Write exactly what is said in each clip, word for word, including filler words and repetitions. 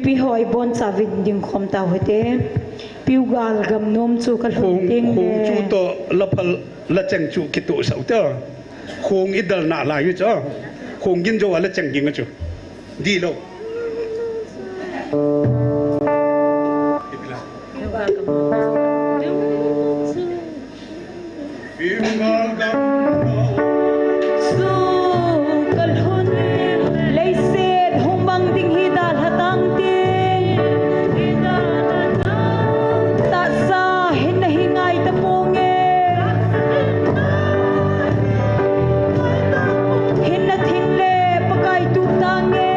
Pi hoi bon chavin ding khom tau hite. Piu gal gam nom chu ka lhun Khong, ding khong le. Chu to la phal la cheng chu kitu sau te. Khong i dal na lai chu. Khong gin jo la cheng ding chu. Di lo. Su ka lhun, leiset hung mang ding hi dalha tang tin. Tahsa hin na hi ngai ta ponge. Hin na thin le Pakai tu tange.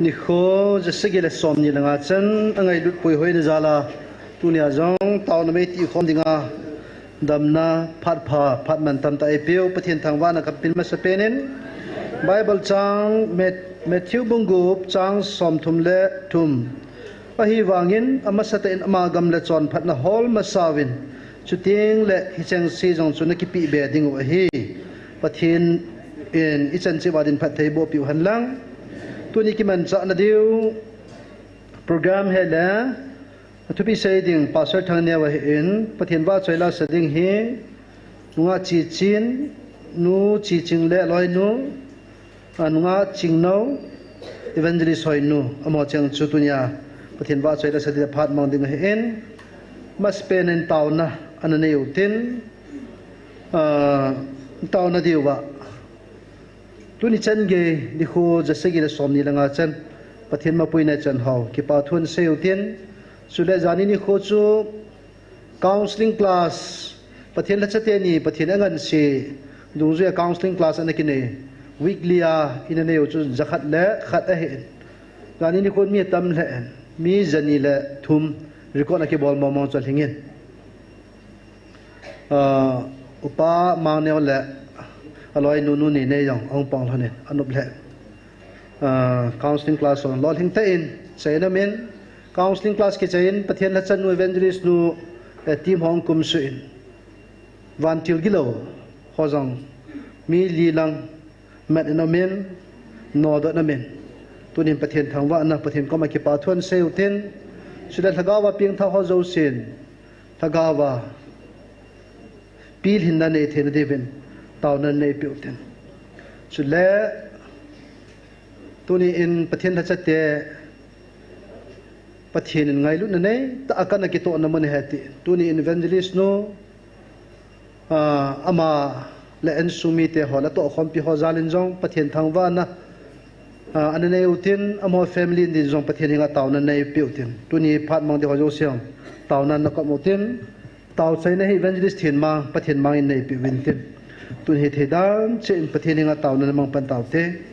Nikho, jasagi le somni le nga chan, angailut puihoi na jal a, tunia jong, taona mei ti khom dinga, damna, phat pha, phat mantam tah eipeu, Pathen thangvahna kapin masapen in, Bible chang, Mat-, Matthew bung gup, chang somthum le thum. Ahivangin, amasatah in ama gam le chonphatna hol masa uvin, chuteng le hicheng se jong chu nakipeh be diu ahi. Pathen in ichan cheh uva dinphat thei boh peh u hen lang. Tuni kimanchah na diu program hi le, athupi sei ding Pastor Thangneo ahin, Pathen vahchoi la sa ding hi, nungah Chichin, nu Chiching le aloinu, a, nungah Chingnou, Evangelist Hoinu, amaho cheng chu tunia, Pathen vahchoi la sa ding le phat mang ding ahin, masapen in taona, ana nei u tin, a, taona diu va. Tuni chan gei, nikho jasagi le somni le nga chan, Pathen mapuina chan hou, kipa thu ana sei u tin, chule jani nikho chu counseling class, Pathen lhacha teni, Pathen angansei, dungjuia counseling class ana kinei, weekly a, ina nei u chu jakhat le khat ahin. Jani nikho mi atam lheh in, mi jani le thum, record akibol mong mong chu alhingin. Ah, Upa Mangneo le aloinu nu Ninei jong ahung pang lhonin, anop lheh. Ah, counseling class hon lolhing tah in, chai in aum in, counseling class kichai in, Pathen lhacha nu evangelist nu, eh, team hung kumsuh in. Vantil gilou, ho jong, mi li lang, mat in aum in, nodoh in aum in. Tunin Pathen thangvahna, Pathen koma kipa thu ana sei u tin, chule lhagao a pengthah ho jousen, lhagao a pilhinna nei theina diuvin, taona nei peh u tin. Chule, tuni in Pathen lhacha te, Pathen in ngailutna nei tah a kana kitohna mun ahi ti. Tuni in evangelist nu, ah, ama le insung mite ho le tohkhompi ho jal in jong Pathen thangvahna, ah, ana nei u tin, amaho family in din jong Pathen henga taona nei peh u tin. Tuni phat mang ding ho jouse jong taona na kop u tin. Tao chaina hi evangelist Thenmang, Pathen mang in nei peh uvin tin. Tun hi thei dan cheh in Pathen henga taona na mang pan tau te.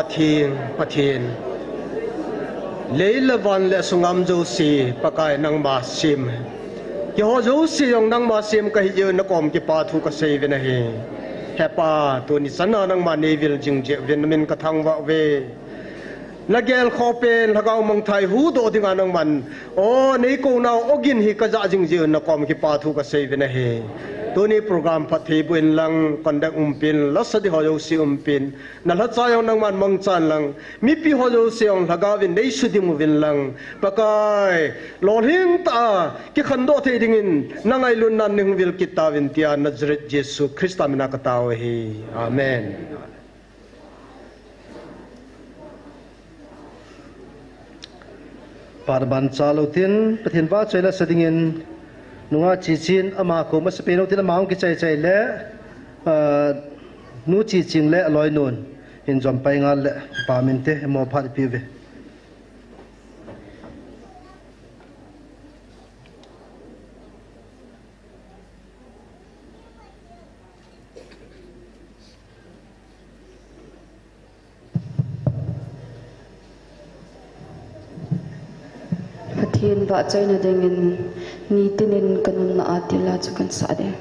Pathen, Pathen. Lei le van le sungam jouse, Pakai nangma sem. Keiho jouse jong nangma sem kahi jeh un nakom kipathu kasei uvin ahi. He Pa, tuni chana nangman neivil jing jeh uvin namin kathangvah uve. Nagel khoh pen, lhagao mangthah huhdoh dinga nangman, o, neikounau ogin hi kajah jing jeh un nakom kipathu kasei uvin ahi. Tuni program phatthei boh inlang, conduct umpin, lasa ding ho jouse umpin, nalhacha jong nangman mangchan lang, mipi ho jouse jong lhagaovin neisudim uvin lang, Pakai, lolhing tah a kikhandoh thei dingin nangailutnan neihung vil kit tauvin tia Nazareth Jesu Christa mina katao ahi. Amen. Phat ban chalou tin, Pathen vahchoi lasa dingin, nungah Chiching, ama kou masapen u tin ama hung kichai chai le, ah, Nu Chiching le aloinun, hin jom pai ngal le, Pa minte, imo phat ipi uve. Pathen vahchoina dingin, Nitinin kanunna a til a chu kansah ding.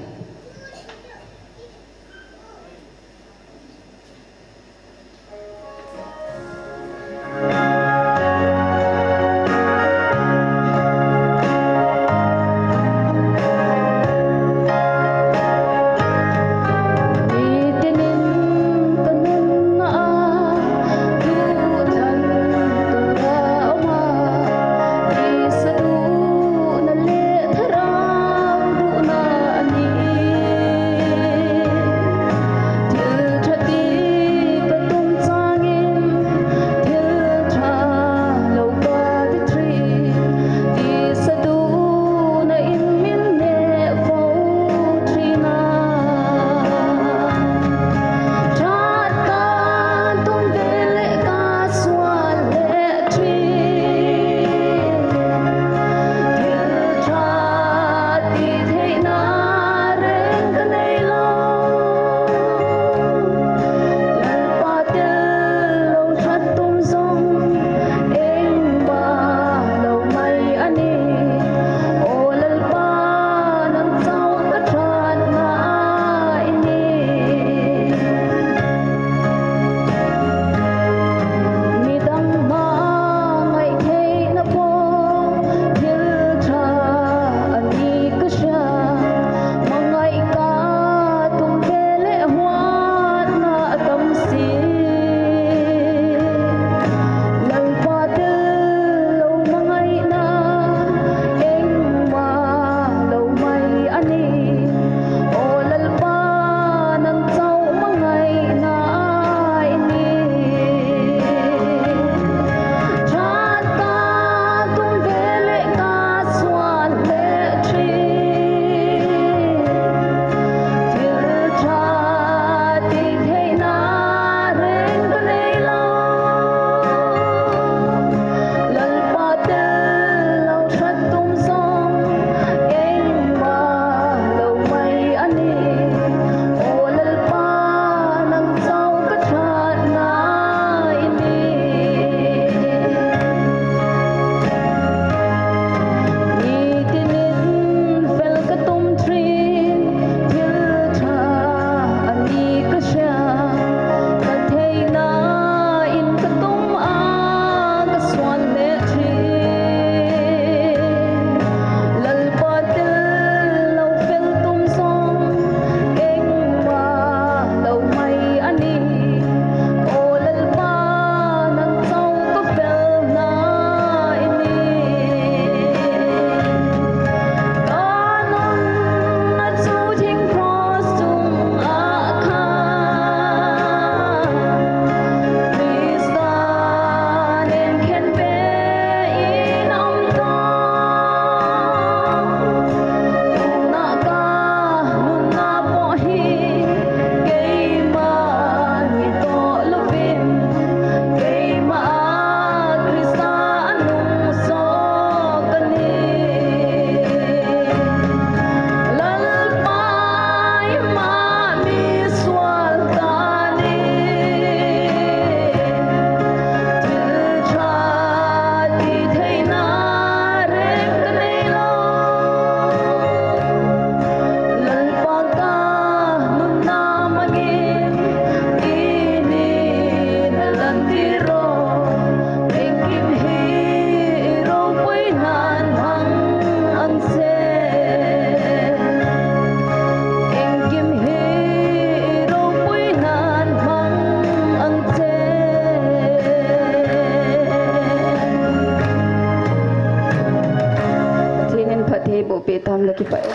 Kipah e.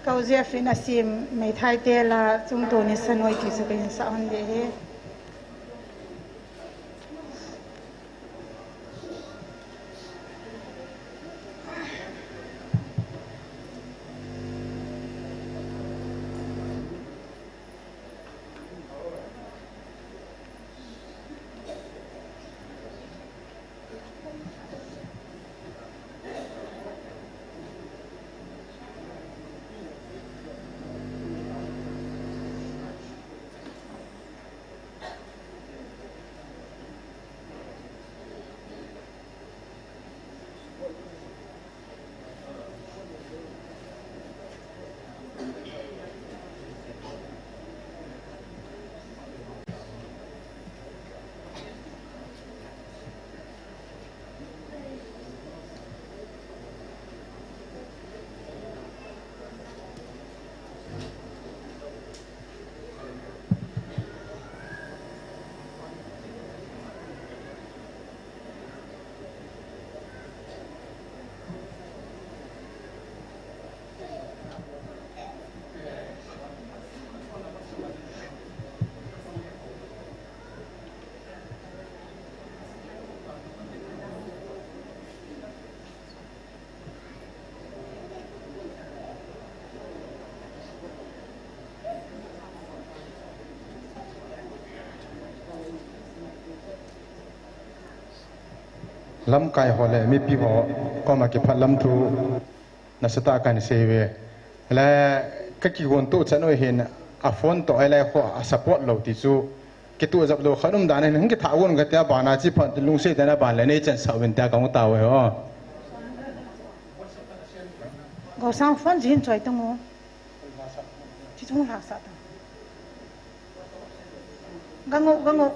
Ka u Jeff in a sim meithai te la chungto ni sa noi ti sa ka hin sa hon de he. Lamkai ho le mipi ho koma kiphat lam thu nasatah a kahin sei uve. Le ka kigon toh chan u hin a phone toh ahilai kho a support lou ti chu kitoh jep lou khat um dan ahin, hung kitha gon kati a bana chi phat lungset dan a ban le nei chansah uvin tia kahung tao uve o. Gosang phone jin choi tung u. Chi chung lhasah ta. Gango, gango.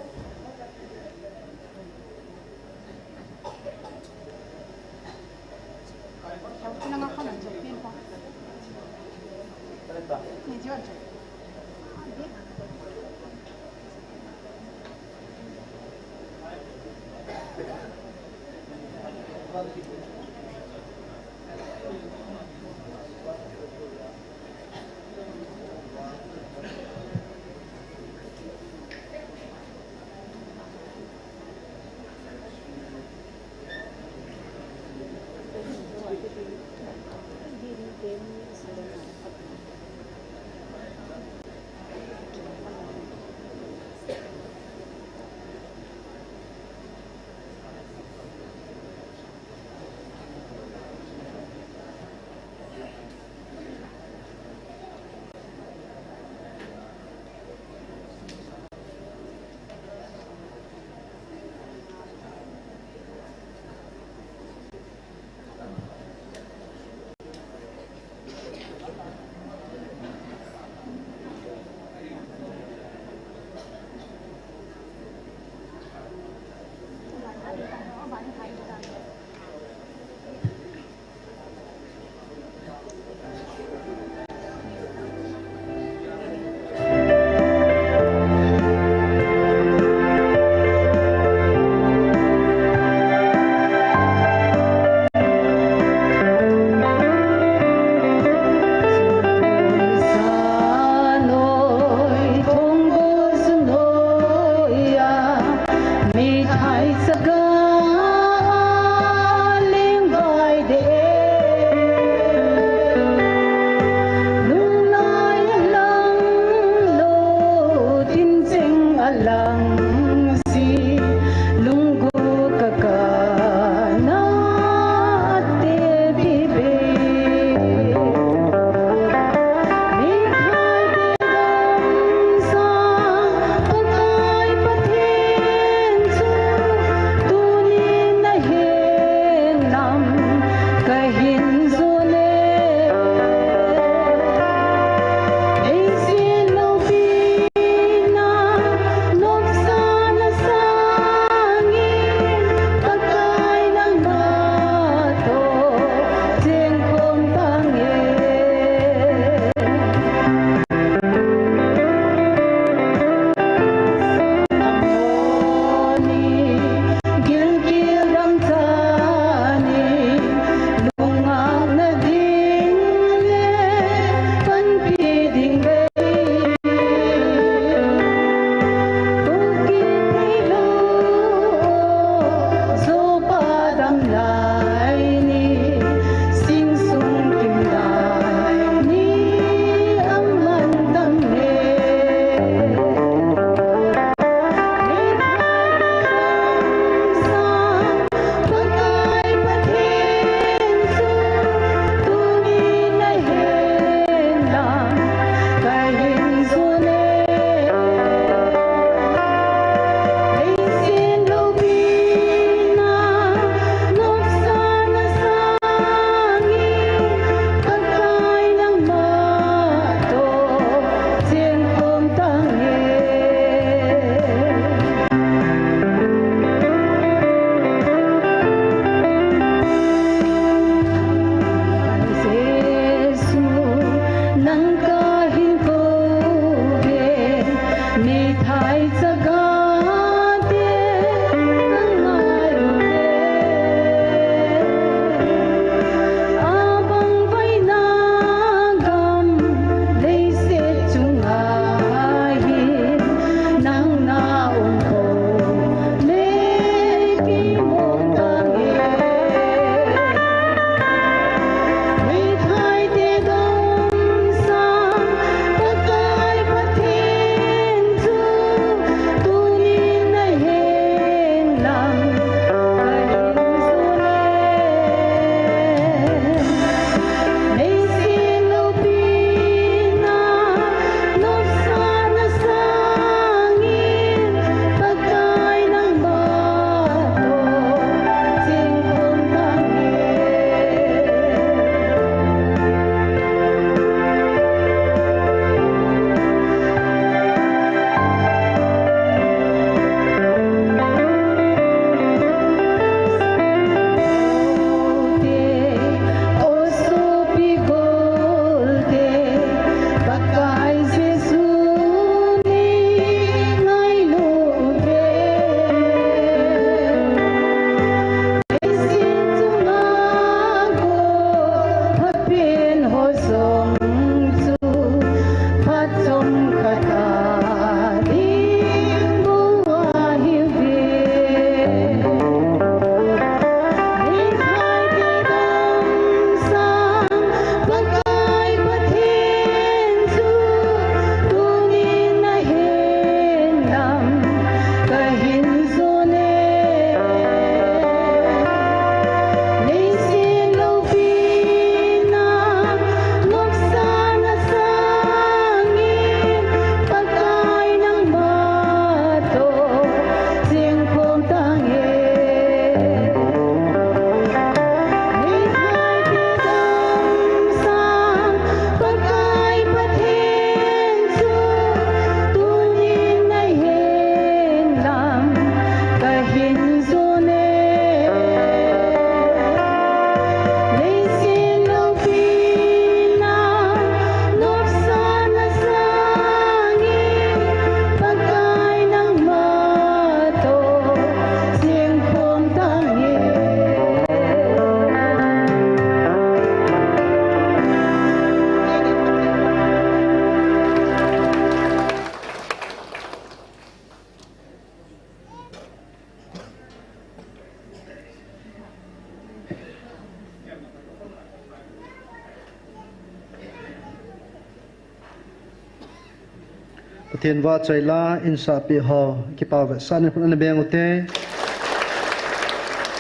Pathen vahchoi la insahpi ho, kipah vetsahna in khut ana beng ute.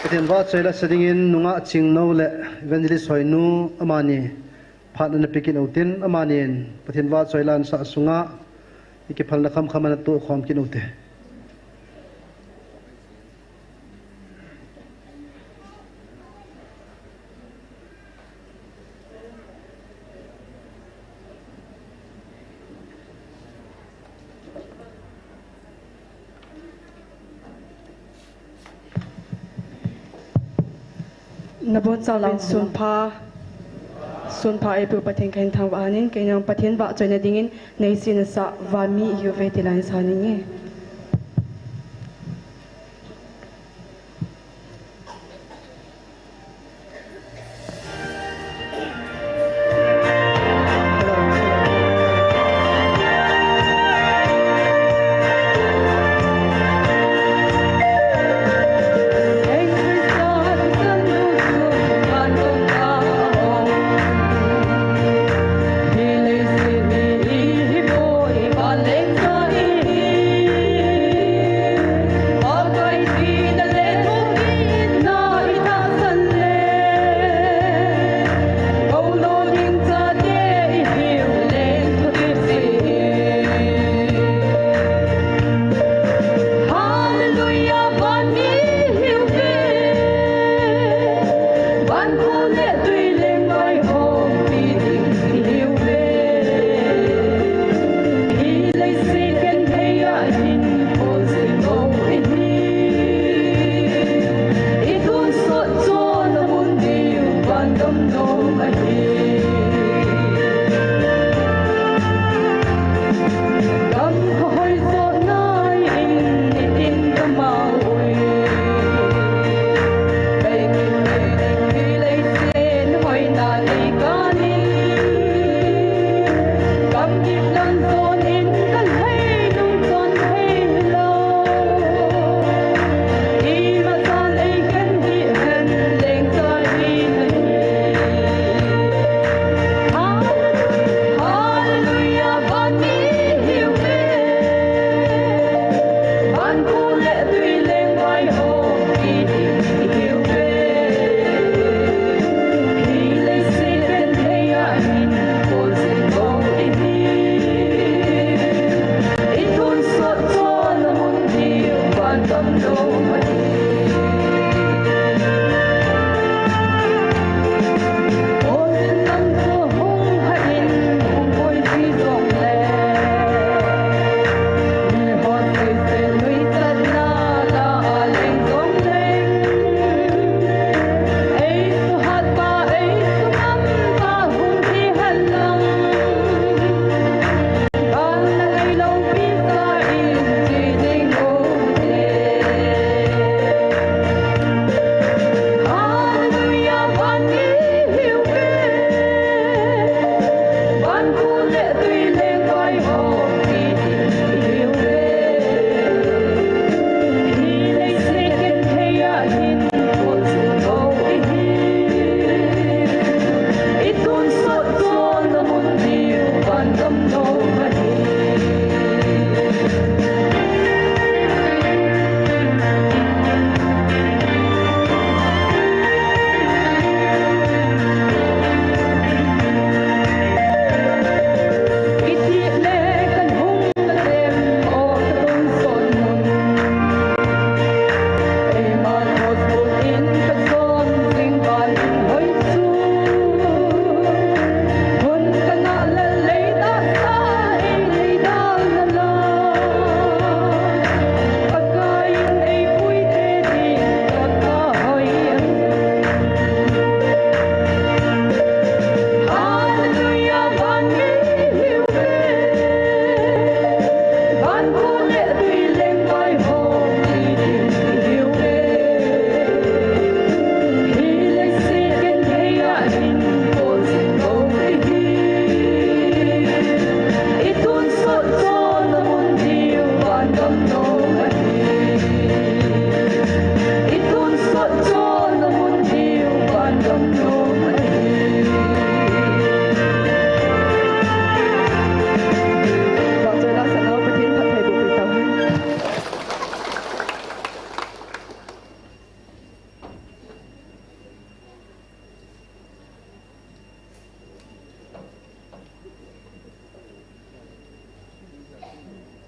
Pathen vahchoi la sa dingin nungah Chingno le Evangelist Hoinu amani phat ana pe kit utin, amanin Pathen vahchoi la insah sunga ikiphalna khamkham ana tohkhom kit ute. Nabonchauvin sunpha, sunpha eipeu Pathen kahin thangvah in, kei nang Pathen vahchoina dingin, neisih nasah vanmi ihiuve ti la in sa ninge.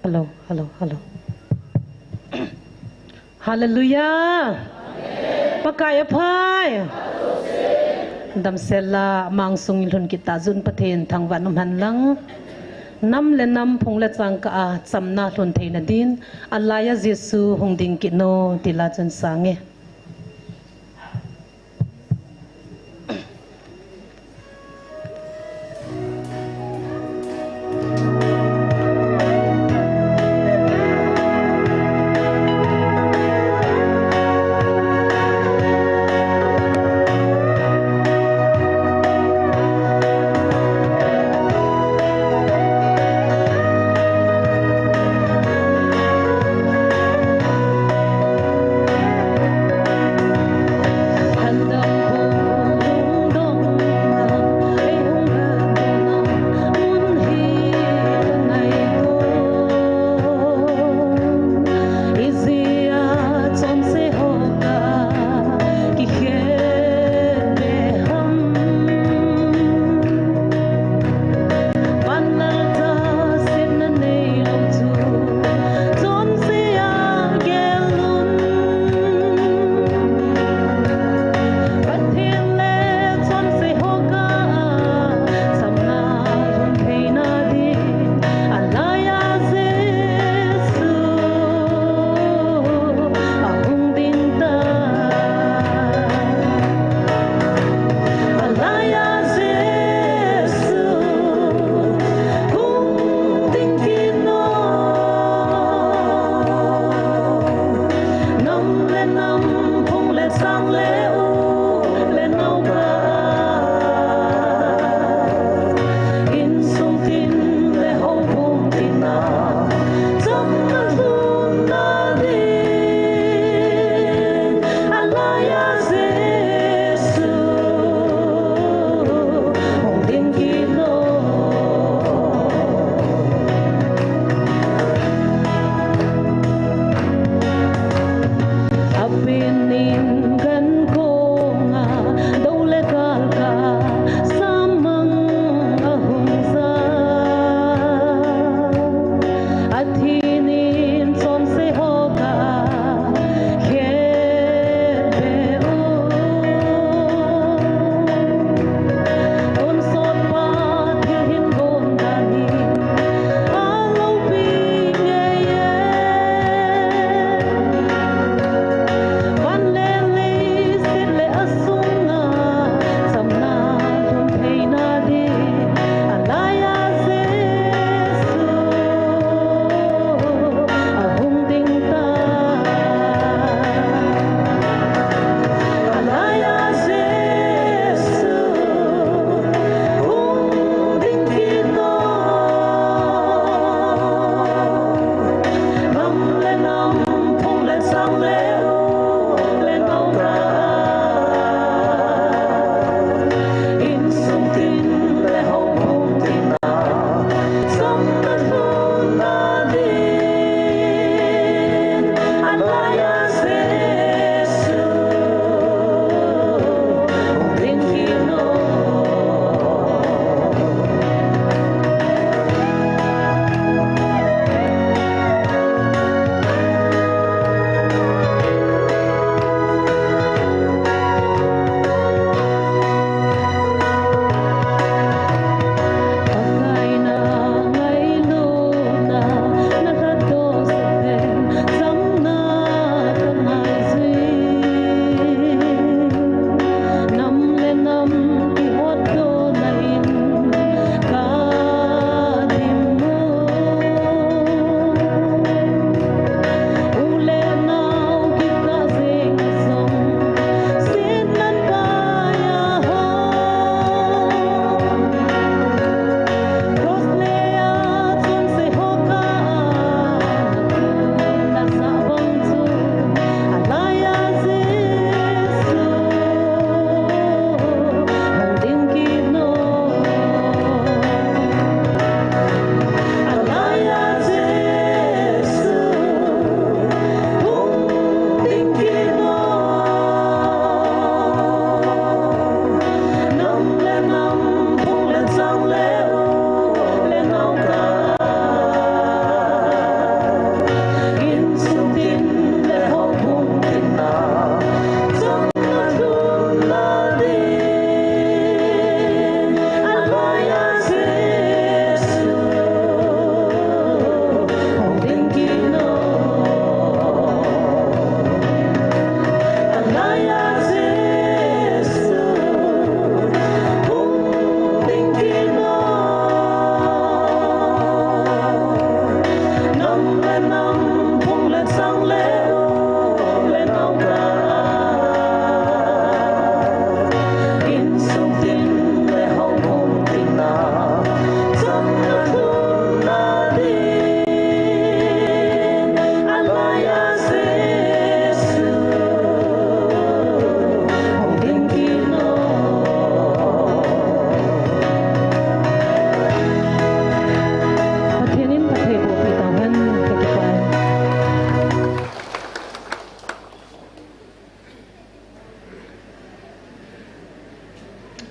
Hello, hello, hello. Hallelujah. Pakai aphai. Damsel la mangsung ilhun kit tah jeh un Pathen thangvah in umhen lang. Nam le nam, phung le changkah a chamna lhun theina din, alai a Jesu hung ding kit o, ti la chun sang e.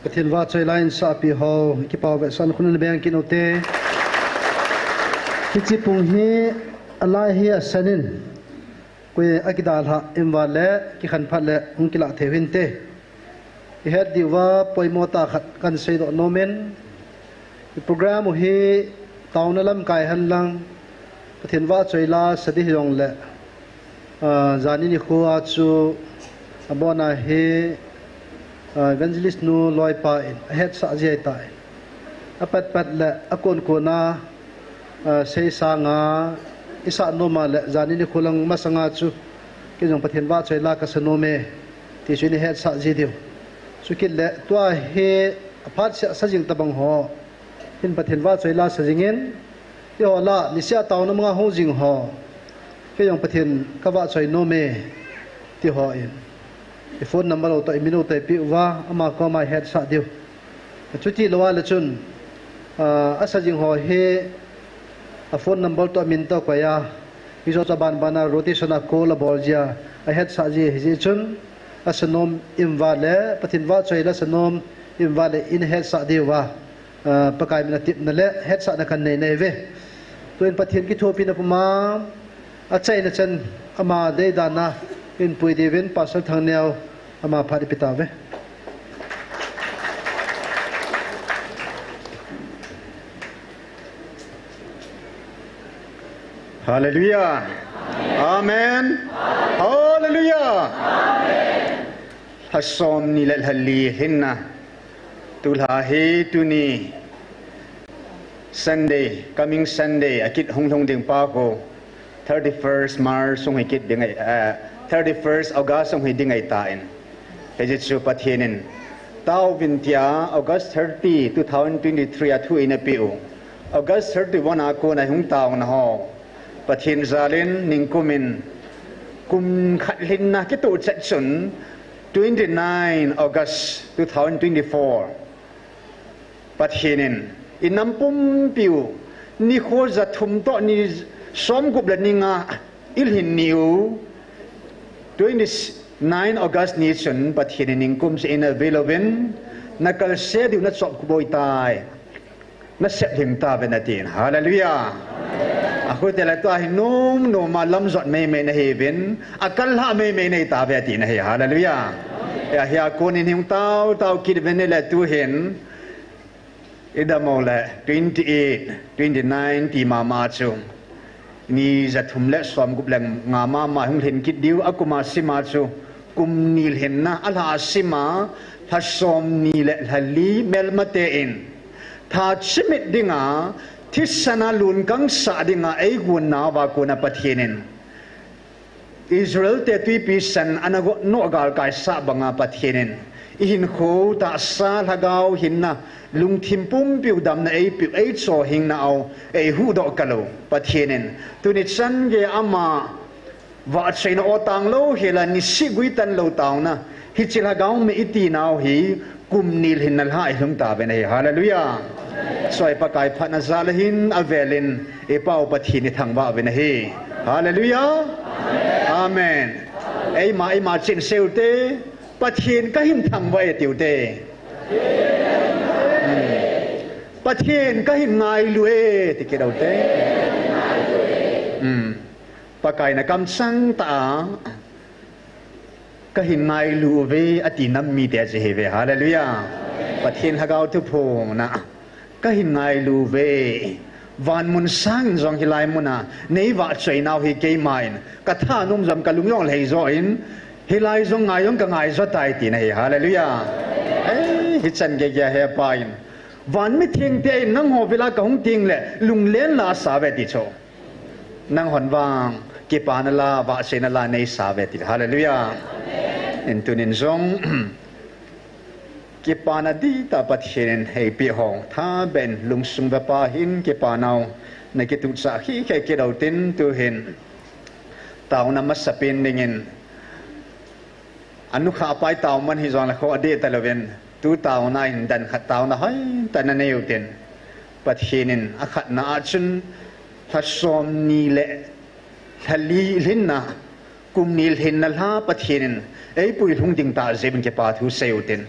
Pathen vahchoi la insahpi ho, kipah uve, san khun in beng kit u te. Hiche pung hi, alai hi asan in, koi akidalhah in vale, kikhen phat le, hung kilah thei u hinte. Ihet diuva, poimo tah khat kahin seidoh nom in, i program u hi taona lamkai henlang, Pathen vahchoi la sa ding hijongle, ah, janhi nikho a chu abona hi, ah, Evangelist nu loipa in ahetsah ji ahitai. Apatpat le akonkon a, ah, seisanga isah nom a le janhi nikho lang masanga chu kei jong Pathen vahchoi la kasa nom e ti chu ina hetsah ji diu. Chukit le tua hi aphat seh a sa jing tabang ho hin Pathen vahchoi la sa jing in, eiho lah niseh a taona manga hung jing ho, kei jong Pathen kavahchoi nom e ti ho in, i phone number u toh i min u toh eipeh uva, ama koma ihetsah diu. Chuti lou a le chun, ah, asa jing ho hi a phone number toh amin toh akoi a, hijo chu abanban a rotation a call abol jia ahetsah ji ahi jeh chun, asa nom in vale, Pathen vahchoi la sa nom in vale ina hetsah diuva, ah, Pakai min a tepna le hetsahna kahin nei nahi uve. Tuin Pathen kithopina puma achaina chan ama deidan a eipui diuvin Pastor Thangneo ama phat ipi tauve. Hallelujah. Amen. Hallelujah. Lha somni le lha li hinna. Tulha hi tuni Sunday, coming Sunday, akit hung lhung ding pa khu, thirty-first March hung hi kit ding ahi, eh, thirty-first August hung hi ding ahitan. Hijeh chun Pathen in, taovin tia, August thirty, two thousand twenty-three a thu eina peh u. August thirty-one a kona hung taona ho, Pathen jal in ningkum in, kum khat lhinna kitoh chet chun, twenty-nine August two thousand twenty-four. Pathen in, i nam pumpi u, nikho ja thum toh ni somgup le ni nga, i lhin ni u, twenty-nine August ni chun Pathen in ningkum seh eina ve louvin, na kalse diu na chop khu boi tai. Na sep lhing tauve atin. Hallelujah. Akhu te la tua hi nom nom a lam jot mei mei nahiuvin, akal lha mei mei nahi tauve ati nahi. Hallelujah. Ahia kon in hung tao tao kit uvin le tu hin, i dam u le twenty-eight, twenty-nine ti mama chu. Ni ja thum le somgup le nga mama hung lhin kit diu, akum a sim a chu kum ni lhinna, alha a sim a lha somni le lha li melmate in, tha chimit dinga, thisan a lunkang sah dinga, eigon nauva kona Pathen in, Israel te twipi san ana got noh galkai sah banga Pathen in, i hinkho tahsa lhagao hinna, lungthim pumpi u damna eipeh u, eichohhing nau, eihuhdoh kal u, Pathen in, tuni chan geiya ama vahchoina o tang lou hela, nisih gui tan lou taona, hiche lhagao me iti nau hi, kum ni lhinna lha i lhung tauve ahi. Hallelujah. Choi Pakai phatna jal a hin avel in i Pa u Pathen i thangvah uve ahi. Hallelujah. Amen. Eima, eima chin sei u te, Pathen kahin thangvah e ti u te. Hmm. Pathen kahin ngailu e ti kit u te. Hmm. Pakai na kamchang tah a, kahin ngailu uve, ati nam mite ahi uve. Hallelujah. Pathen Lhagao thuphongna, kahin ngailu uve. Van mun sangin jong hilai muna nei vahchoi nau hi keima in katha nom jom, kalung jong lhei jo in, hilai jong ngai jong kangai jo tai tina ahi. Hallelujah. Ei, hichan geiya he Pa in, van mithengte in nangho vela kahung teng le lunglen la sa uve ti chu. Nanghon vang kipana la, vahchoina la nei sa uve ti. Hallelujah. In tunin jong kipana dihtah Pathen in eipeh hou, thaben lungsung vepa hin kipa nau na kituh chah khikhe kit u tin, tu hin taona masapen dingin, anukhah pai tao man hijongle kho adeh talouvin, tu taona in dan khat taona hoitah na nei u tin, Pathen in akhatna a chun lha somni le lha li lhinna, kum ni lhinna lha Pathen in eipui lhung ding tah jeh in kipa thu sei u tin,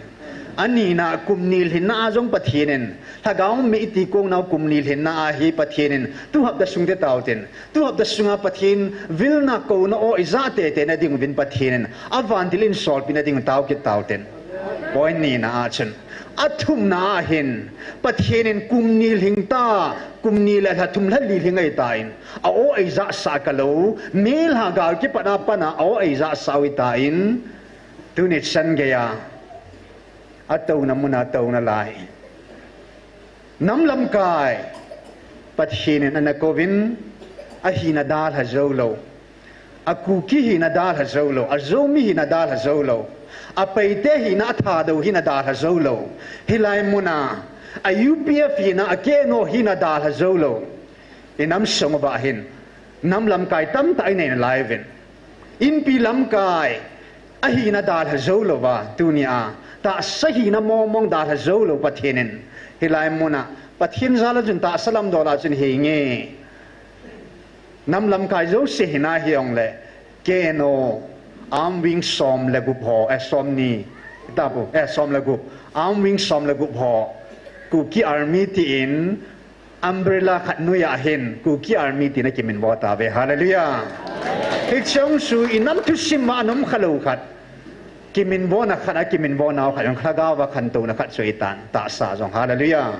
Anina kum ni lhinna a jong Pathen in, lhagao mi iti kong nau kum ni lhinna a hi Pathen in, tu hapta sung te tau tin, tu hapta sunga Pathen vilna kouna aw ija te te na ding uvin Pathen in, avan dil in solpi na ding tau kit tau tin. Point nina a chun. Athumna a hin, Pathen in kum ni lhing ta, kum ni le lha thum lha li lhing ai ta in, a aw ija sa ka lo, mel ha gal kipat a pana a aw ija sa ui ta in, tuni chan gei a, a touna muna touna lai. Nam lamkai, Pathen in ana kovin, a hina dalha zo lo. A Kuki hina dalha zo lo, a Zomi hina dalha zo lo. A Paite hina a Thadou hina dalha zo lo. Hilai muna, a U P F hina a K N O hina dalha zo lo. I nam sung uva hin, nam lamkai tamtah i nei nalai uvin. Inpi lamkai, a hina dalha zo lo va, tunia, tahsa hina mong mong dalha zo lo Pathen in. Hilai muna, Pathen jal a chun tahsa lam dol a chun hi nge. Nam lamkai zo se hina hi ong le, K N O, Armed Wing som le gup ho, eh, som ni, ta pu, eh, som le gup, Armed Wing som le gup ho, Kuki Army ti in, umbrella khat nui a hin, Kuki Army tina kiminvo ta ve. Hallelujah. Hichong su i nam thusim ma nom kha lo khat. Kiminvo na khat a kiminvo nau khat, jong kha ga va khan to na khat su i tan, tahsa jong. Hallelujah.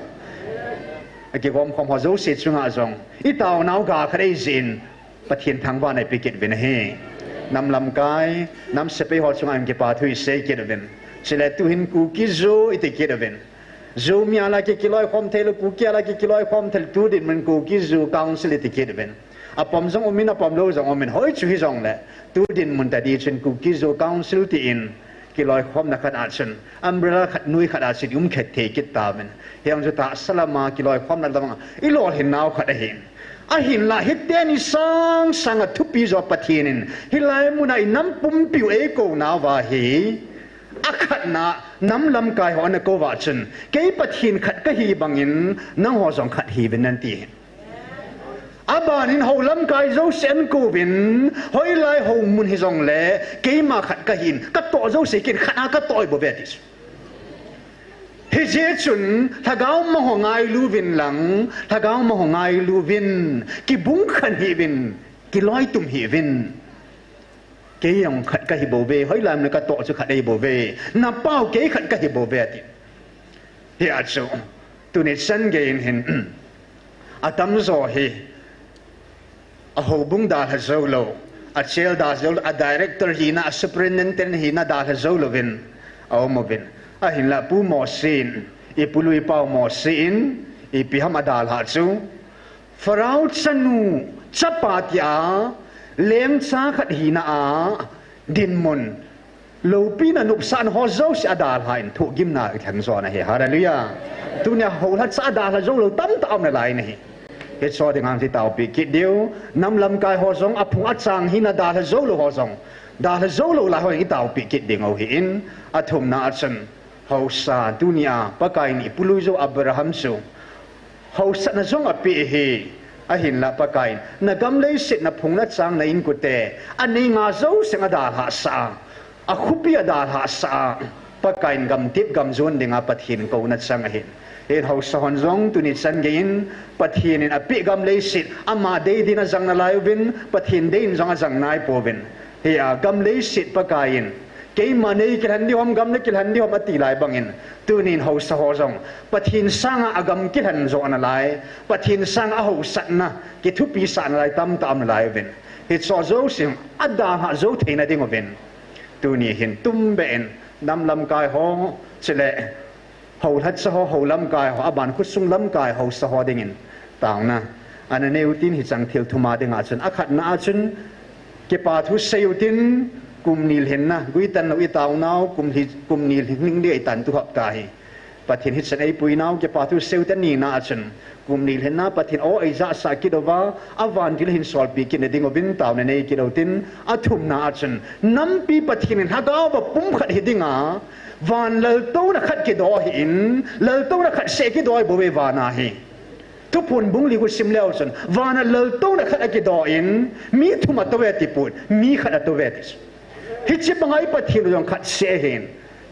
A kigom khom ho zo se chunga jong. I tau nau ga khat ei jin. Pathen thangvahna i pe kit uvin ahi. Nam lamkai, nam sepai ho chunga i kipa thu i sei kit uvin. Chule tu hin Kuki Zo i ti kit uvin. Zomi a la ki kiloi khom thei lo, Kuki a la ki kiloi khom thei lo, tu dinmun Kuki Zo Council i ti kit uvin. A pom jong um in, a pom lo jong um in, hoi chu hi jong le, tu dinmun ta di chun Kuki Zo Council ti in, kiloi khomna khat a chun, umbrella khat nui khat a chun, um khet thei kit ta uvin. Hiang chu tahsa lama, kiloi khomna lama, i lolhin nau khat ahi. Ahin la, hi teni sang sang a thupi zo Pathen in, hilai muna i nam pumpi u ei ko nau va hi, a khatna, nam lamkai ho ana ko va chun, kei Pathen khat ka hi bangin, nang ho jong khat hi uvin nan ti hin. Abanin ho lamkai zo se an ko uvin, hoilai ho mun hi jong le, keima khat ka hin, ka toh zo se kin khat a ka toh i bo ve ti. Hi je chun, lhagao ma ho ngailu uvin lang, lhagao ma ho ngailu uvin, kibung khan hi uvin, kiloi tum hi uvin. Kei jong khat ka hi bo ve, hoilai mun ka toh chu khat ei bo ve. Na pau kei khat ka hi bo ve ti. Hi a chu, tuni chan gei in hin, a tam zo hi, a houbung dalha zo lo, a chel dalha zo lo, a director hina, a superintendent hina dalha zo lo uvin, a um uvin. Ahin la Pu Mosi in, i pului pau Mosi in, ipi ham a dalha chu, Pharaoh chanu, chapa tia, lengcha khat hina a, dinmun, loupina nopsahna ho zo se a dalha in thohgimna i thang zo na hi. Hallelujah. Tunia ho lha cha dalha zo lo tamtah um nalai na hi. Hi cho ding hang ti taupi kit diu, nam lamkai ho jong a phung a chang hina dalha zo lo ho jong. Dalha zo lo lai ho i taupi kit ding u hi in, a thumna a chun. Hausa, tunia, Pakai in i pului zo Abraham chu. Hausatna jong a pe hi, ahin la Pakai in, na gam leiset na phung na chang na in kute, a nei nga zo seng a dalha sa a, a khupi a dalha sa a, Pakai in gam tip gam jon dinga Pathen ko na chang ahin. Hin hausa hon jong tuni chan gei in, Pathen in a pe gam leiset, ama dei din a jang nalai uvin, Pathen dei in jong a jang nai po uvin. Hi a gam leiset Pakai in, keima nei kilhen di hom, gam le kilhen di hom ati lai bangin, tunin hausa ho jong, Pathen sanga a gam kilhen jo nalai, Pathen sanga a hausatna, kithupi sah nalai tamtah um nalai uvin. Hi cho zo sing, a dalha zo theina ding uvin. Tuni hin tum be in, nam lamkai ho, chule, Ho lhatsa ho, ho lamkai ho, aban khosung lamkai ho sa ho dingin. Taona. Ana nei utin hichang thil thum a dinga chun. Akhatna a chun. Kipa thu sei utin kum ni lhinna. Guitan lou i taonau, kum li, kum ni lhing ding i tan tu hapta hi. Pathen hichan ei puinau, kipa thu sei utin nina a chun. Kum ni lhinna Pathen o ei jahsah kit uva, avan thil hin solpi kit na ding uvin taona nei kit utin, athumna a chun. Nampi Pathen in lhagao va pumkhat hi dinga, Van laltouna khat kido hi in, laltouna khat seh kido hi bou ve vana hi. Thuphon bung li khu sim leu chun, vana laltouna khat akido in, mi thum ato ve ti pon, mi khat ato ve ti. Hiche banga i Pathen u jong khat seh ahin.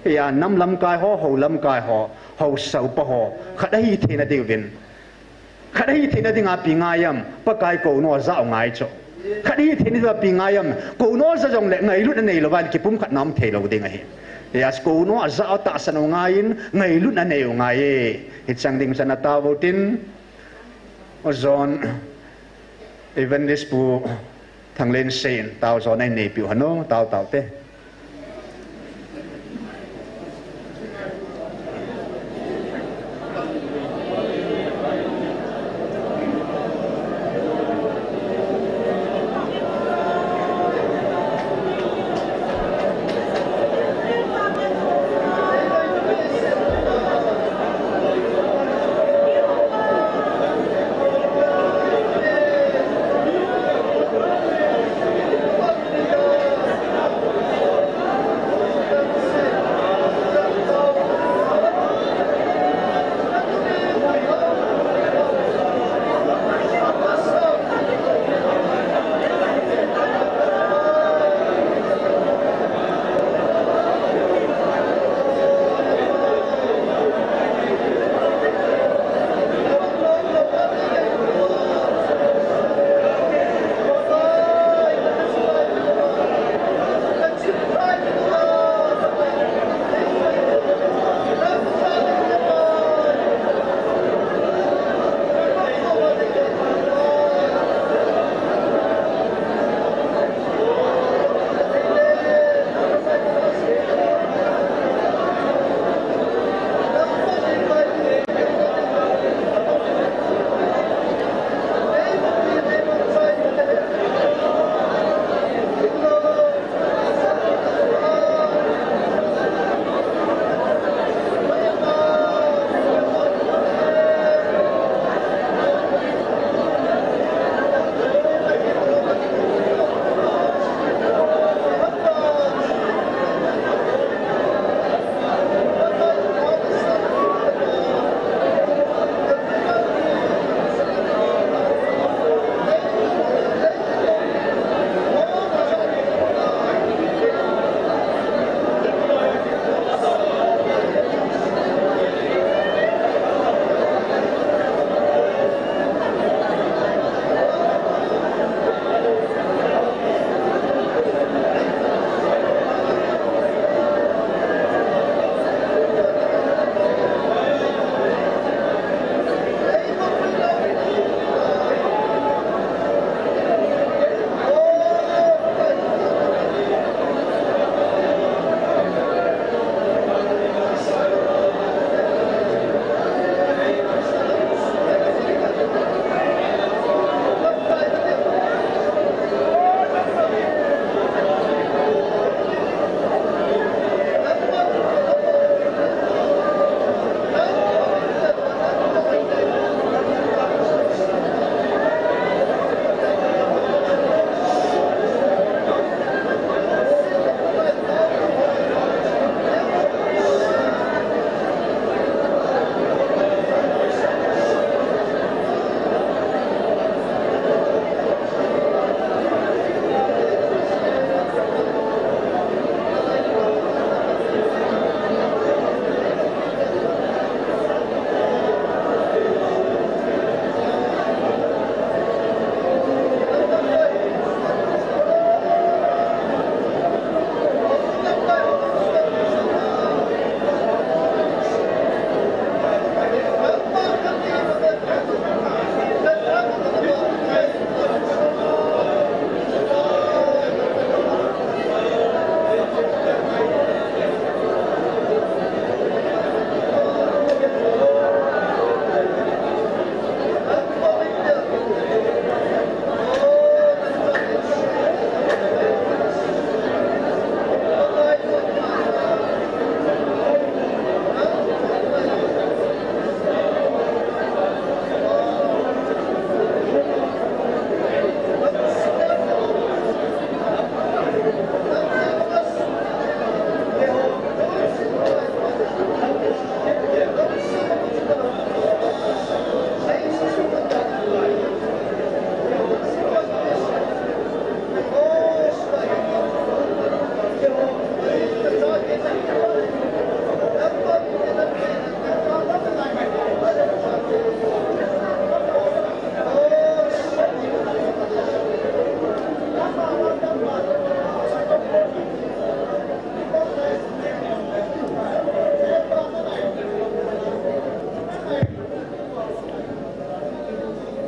Hiche a nam lamkai ho, hou lamkai ho, hou saopa ho, khat ahi theina diuvin. Khat ahi theina dinga ipi ngai ham, Pakai kouno ajah u ngai chu. Khat ahi theina dinga ipi ngai ham, kouno ajah jongle ngailutna neilou va ahile kipumkhatna um theilou ding ahi. Hiche a kouno ajah u tahsan u ngaiyin, ngailutna nei u ngai e. Hicheng ding chan atao utin. Ozon, Evangelist Pu Thanglen Sein, tao jona nei piu hano, tao tao te.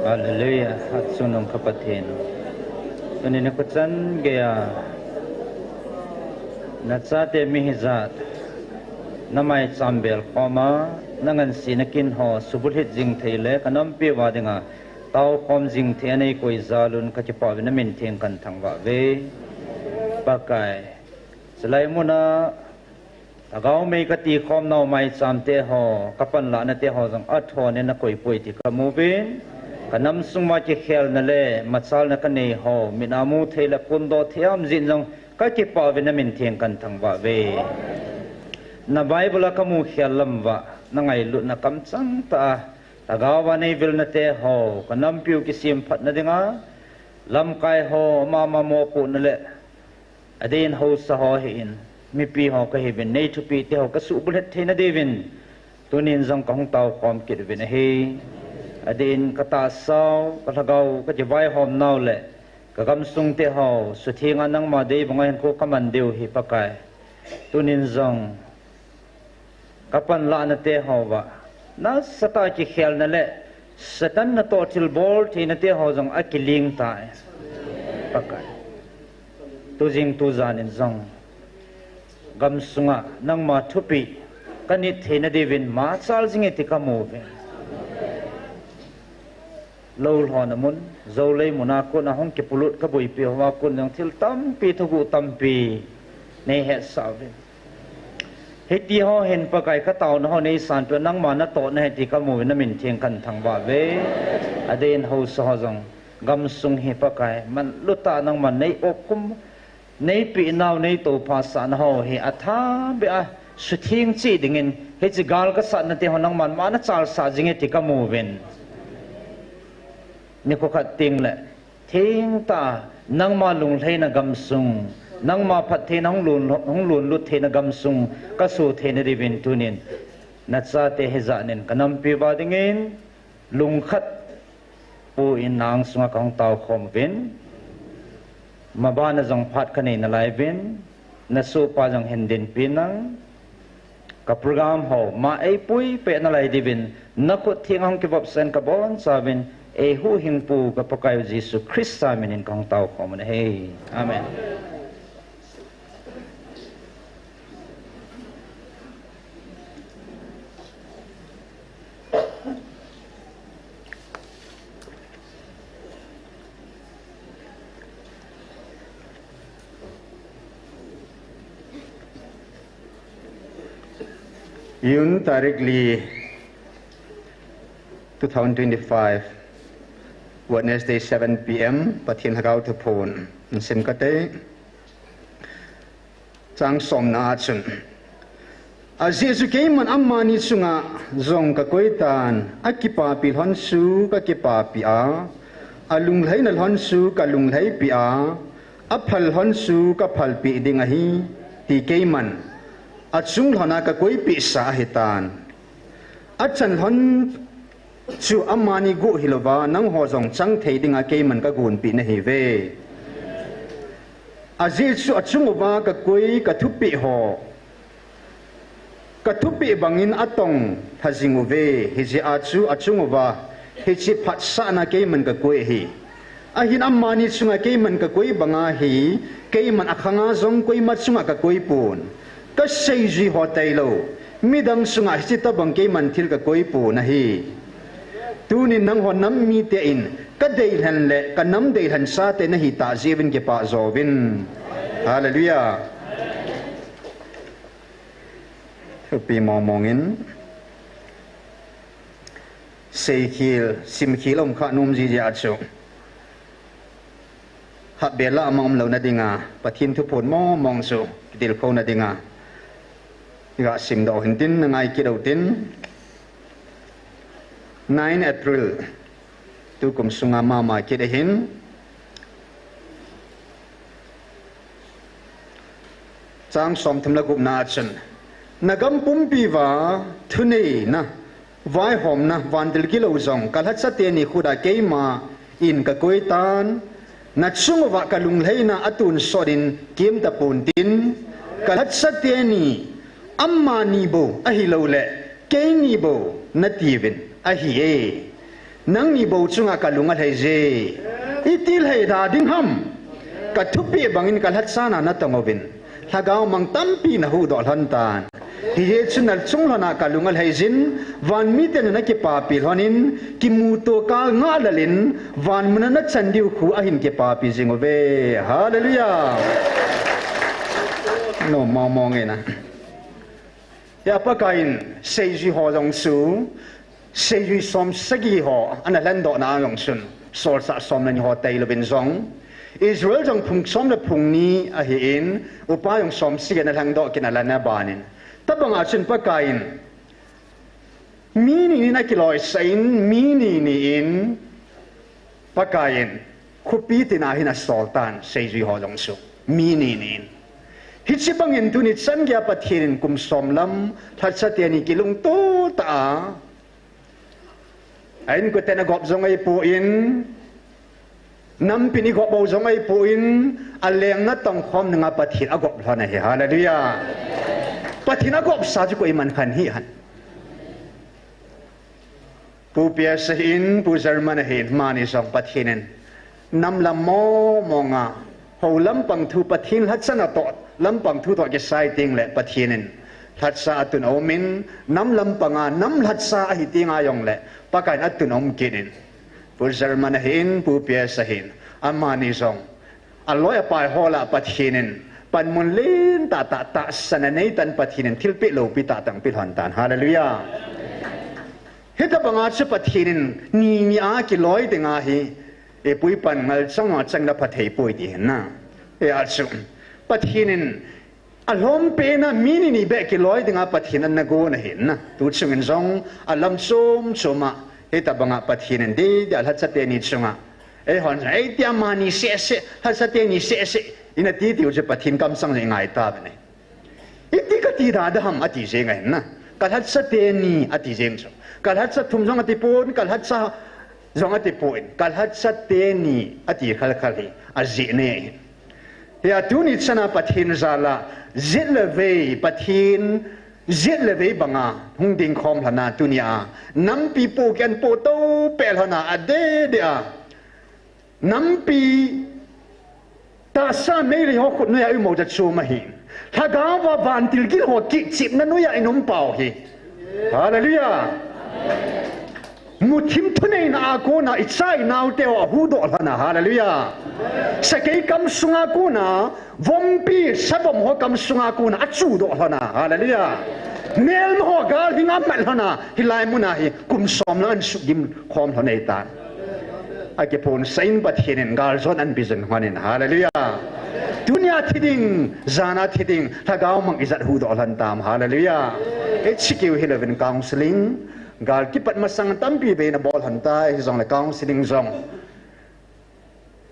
Hallelujah. Atsungnung ka Pathen. Tuni nikho chan geiya nachate mi hijat, namaicham bel khom a, nangansena kin ho subulhit jing thei le kanampi uva dinga taokhom jing thei a neikoi jal un kakipah uvin namin theng kahin thangvah uve. Pakai, chulai muna lhagao mei kati khom nau maicham te ho, kapanlahna te ho jong athon in nakoi poi ti kamu uvin. Kanam sung uva kikhelna le machalna kanei ho, mit a mu thei le phondoh thei a um jeh in jong kakipah uvin namin theng kahin thangvah uve. Na Bible a kamu khel lam uva, nangailutna kamchang tah a, lhagao uva neivilna te ho, kanampiu kisemphatna dinga, lamkai ho, mama mopohna le adeh in haosa ho ahin, mipi ho kahiuvin, nei thupeh te ho kasuhbulhit theina diuvin, tunin jong kahung taokhom kit uvin ahi. Adeh in katahsa u, kalhagao u, kakivaihom nau le kagamsung te ho, sutheng a nangma dei banga hinkho kaman diu hi Pakai. Tunin jong kapanlahna te ho uva, nasatah a kikhelna le Satan natoh thilbol theina te ho jong akiling tai. Pakai, tujing tujan in jong gamsunga nangma thupeh kanit theina diuvin machal jing e ti kamu uve. Lou lhona mun, jou lei muna kon a hung kipolut kaboipi hoa kon jong thil tampi, thuguh tampi neihetsah uve. Hiti ho hin Pakai kataona ho neisanpeh, nangma natohna ahi ti kamu uvin namin theng kahin thangvah uve. Adeh in haosa ho jong gamsung hi Pakai, manlu tah a nangman nei-op khum, neipeh nau, neitophasahna ho hi athambeh a sutheng cheh dingin, hiche gal kasatna te ho nangman mana chalsah jing e ti kamu uvin. Nikho khat teng le thengtah a nangma lunglhaina gamsung, nangma phattheina hung lon, hung lonlut theina gamsung kaso theina diuvin tunin nachate hijat in kanampi uva dingin lungkhat pu in na angsunga kahung taokhom uvin. Mabana jong phat kanei nalai uvin, nasohpa jong hin dinpi in lang, ka program ho ma eipuipeh nalai diuvin nakhut theng a hung kivopsah in kabonchauvin, eihuhhingpu ka Pakaiu Jesu Christa minin kahung taokhom u ahi. Amen. June tarik li, two thousand twenty-five, Wednesday, seven P M, Pathen Lhagao thuphon hin sim kate. Chang somna a chun, ajeh chu keiman amani chunga jong kakoi tan, akipapi lhon chu kakipapi a, alunglhaina lhon chu kalunglhaipi a, aphal lhon chu kaphalpeh ding ahi, ti keiman achung lhona kakoipehsa ahitan. Achan lhon chu amani guh hilouva, nangho jong chang thei dinga keiman kagonpeh nahiuve. Ajeh chu achung uva kakoi, kathupeh ho, kathupeh bangin atong lha jing uve. Hijeh a chu achung uva hiche phatsahna keiman kakoi ahi. Ahin amani chunga keiman kakoi banga hi, keiman akhanga jong koima chunga kakoi pon. Kaseijui ho tailou, midang chunga hiche tobang keiman thil kakoi pon ahi. Tunin nangho nam mite in kadeilhen le kanam deilhen chate nahitah jeh uvin kipah jouvin. Hallelujah. Thupi mongmong in, seikhel, simkhel umkha nom jiji a chu, hatbel a mang umlouna dinga, Pathen thuphon mongmong chu kitilkhouna dinga, iga simdoh hintin, nangai kit utin, nine April, tukum sunga mama kit ahin. Chang somthum le gupna a chun, nagam pumpi uva thuneina, vaihomna, vantil gilou jong kalhacha teni khut a keima in kakoi tan, nachung uva kalunglhaina atonsot in kem tapon tin, kalhacha teni, amani bou ahilouleh keini bou natiuvin ahi e. Nangni bou chunga kalung alhai je. Iti lhai da ding ham? Ka thupeh bangin ka lhacha na natong uvin, lhagao mang tampi nahuhdoh lhon tan. Hijeh chun nachung lhona kalung alhai jin, van miten nakipapi lhonin, kimuto kal ngah lel in, van muna nachan diu khu ahin kipapi jing uve. Hallelujah. No, mong mong e na. Hia Pakaiyin seijui ho jong chu, seijui som sagi ho ana lhendoh na jong chun, solchah som le ni ho tailouvin jong, Israel jong phung som le phung ni ahin, upa jong som sagi ana lhendoh kit na lana banin. Tabanga chun Pakaiyin mi ni ni in akiloisah in, mi ni ni in Pakaiyin khopi tina hin asol tan, seijui ho jong chu. Mi ni ni in. Hiche bangin tuni chan geiya Pathen in kum som lam lhacha teni kilungto tah a, a inkoten agop jong ahipon, nampin igop bou jong ahipon, aleng natong khom nunga Pathen agop lhon ahi. Hallelujah. Pathen agopsa chu koiman khan hih han. Pu Pias ahin, Pu German ahin, amani jong Pathen in nam lam mong mong a, hou lampang thu Pathen lhacha natoh lampang thu toh kisai teng le Pathen in lhacha atun aumin, nam lampang a nam lhacha ahi teng a jong le Pakaiyin atun aum kit in, Pu German ahin, Pu Pias ahin, amani jong aloi apai ho lah a Pathen in panmun lentah tah, tahsan a neitan Pathen in thilpeh loupi tah tah ahin pe lhon tan. Hallelujah. Hitabanga chu Pathen in ni ni a kiloi dinga hi, eipui pan ngal chang a chang la pha thei poi ti hin na. Hia chu Pathen in alhom pena mi ni ni beh kiloi dinga Pathen in ana gon ahin na. Tu chungin jong alam chom chom a hitabanga Pathen in dei dei a lhacha teni chunga, eihon jong, eiti amani seh seh, lhacha teni seh seh ina ti tiu chu Pathen kamsang jong ingai tauvin ahi. Iti kati da da ham ati jeng ahin na. Ka lhacha teni ati jeng chu. Ka lhacha thum jong ati pon, ka lhacha jong ati pon. Ka lhacha teni ati khal khal hi ajeh nei ahin. Hia tuni chana Pathen jal a, jet le vei, Pathen jet le vei banga hung ding khom lhona tunia nampi po kian po to peh lhona adeh deh a, nampi tahsa meilhei ho khut noiya imo ja chom ahi. Lhagao va vantil gil ho kichepna noiya inom pau hi. Hallelujah. Muthim thuneina a kona icha inao te ho ahuhdoh lhona. Hallelujah. Sakei kamsunga kona, vompi savom ho kamsunga kona achuhdoh lhona. Hallelujah. Melma ho gal hinga mat lhona, hilai muna hi kum som lang an sugim khom lhon ahitan. Akiphonsah in Pathen in galjona anpi jing lhonin. Hallelujah. Tunia thi ding, jana thi ding, lhagao mang ijat huhdoh lhon tam. Hallelujah. H Q hilouvin counseling, gal kipat masang tampi vei nabol lhon tai, hijongle counseling jong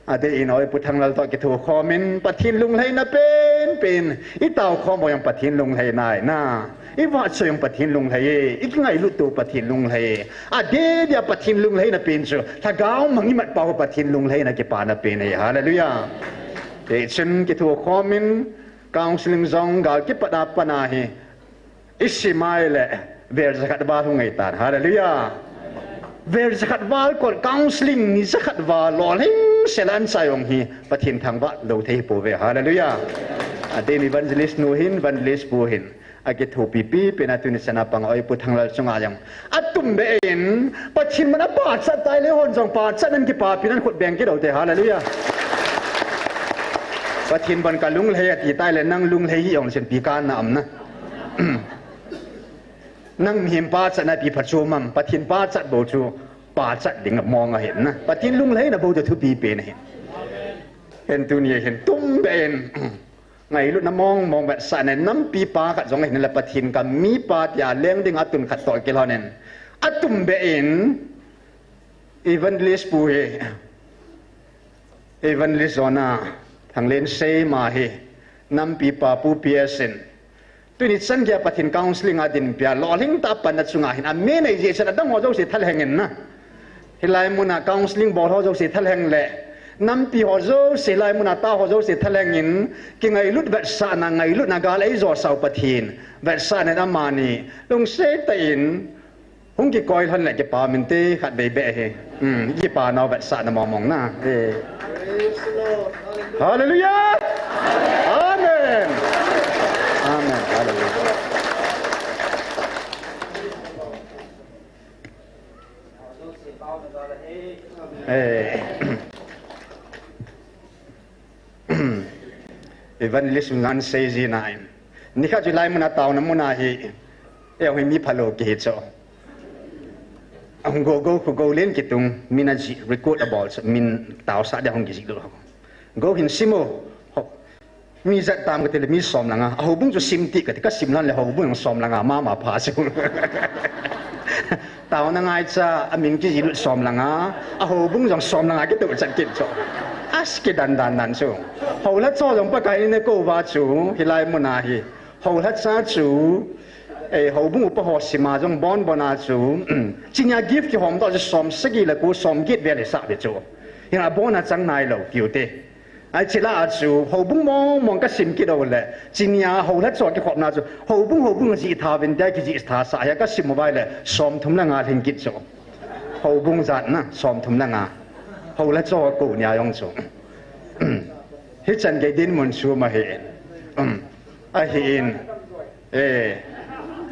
adeh in oi Pu Thanglal toh kitho khomin, Pathen lunglhaina pen pen, itao khom u jong Pathen lunglhaina ahi na. Ivahchoi u jong Pathen lunglhai e, ikingailut u Pathen lunglhai e. Adeh deh a Pathen lunglhaina pen chu, lhagao mang imat pau Pathen lunglhaina kipana pen ahi. Hallelujah. Hichun kitho khomin, counseling jong gal kipat a pat a hi isim a ahile, vel jakhat val hung ahitan. Hallelujah. Vel jakhat val kon counseling ni jakhat val lolhing sel a anchai jong hi Pathen thangvah lou thei hi pouve. Hallelujah. Adeh in evangelist nu hin, evangelist pu hin, akithopi pi pen a tuni chana pang oi Pu Thanglal chunga jong atumbeh in, Pathen mun a pachat tai le hon jong pachat nan kipapi nan khut beng kit u te. Hallelujah. Pathen bon kalunglhai ati tai le nang lunglhai hi jong chenpi kana am na. Nang mihem pachatna pi phachom am, Pathen pachat bou chu pachat ding mong ahin na. Pathen lunglhaina bou chu thupi pen ahin. Hin tunia hin tumbeh in, ngailutna mong mong vetsahna in nampi pa khat jong ahin le Pathen ka mipa tia leng ding atun khat toh kilhonin, atumbeh in evangelist pu hi, evangelist Jona Thanglensei ma hi, nampi pa Pu P S in, tuni chan geiya Pathen counseling a dinpia lolhing tah a panna chunga hin amen ahi jeh chun adang ho jouse thalheng in na. Hilai muna counseling bol ho jouse thalheng le, nampi ho jouse, hilai muna tao ho jouse thalheng in, kingailut vetsahna, ngailutna gal eijosah u Pathen vetsahna in amani lungset tah in Hung kikoi lhon le kipa min te khat vei beh hi. Hmm, kipa nau vetsahna mong mong na. Eh. Hallelujah! Amen. Amen. Hallelujah. Eh. Evangelist ngan sei ji na in. Nikhat July mun a taona mun a hi. Eh, hoi mi phalo kihi cho. Ahung go go khu go len kitung min a ji record a bol cho min tao sa de hung ki ji lo. Go hin simo. Ho. Mi jat tam ka ti le mi som le nga. A houbung chu sim ti ka ti ka sim lhon le houbung jong som le nga mama pha chu. Taona ngaicha a min ki ji lut som le nga. A houbung jong som le nga kitoh chat kit cho. As kidan dan dan chu. Houlhacha jong Pakai in eiko uva chu hilai mun a hi. Houlhacha chu, eh, houbung upa ho sim a jong bon bon a chu, chini a gift kihom to chu som sagi le ko som get vel hi sa ve chu. Hin a bon a chang nai lo tiu te. Ai chila a chu, houbung mong mong ka sim kit u le, chini a houlhacha kikhopna chu, houbung houbung ji tha vin te kiji tha sa hi ka sim u vai le, som thum le nga lhing kit chu. Houbung jat na, som thum le nga. Houlhacha ko nia jong chu. Hichan kei dinmun chu ma hi. Um. Ahin, eh,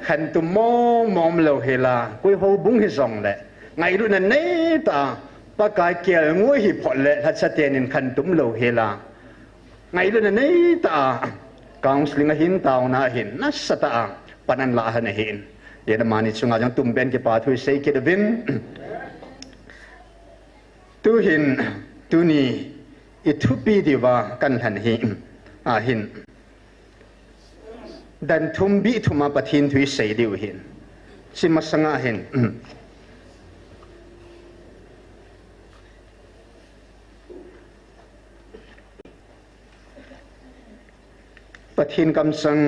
khantum mong mong lo hela, koi houbung hi jong le, ngailutna nei ta, Pakai kelngoi hi phot le, lhacha tenin khantum lo hela, ngailutna nei ta, counseling ahin taona ahin, nasatah a, pan ana la ahin. Yen amani chunga jong tumpen kipa thu sei kit uvin. Tuhin, tuni, i thupi diuva kan lhan hi, ahin. Dan thum bih thum a Pathen thu i sei diu hin. Chi masanga hin. Pathen kamsang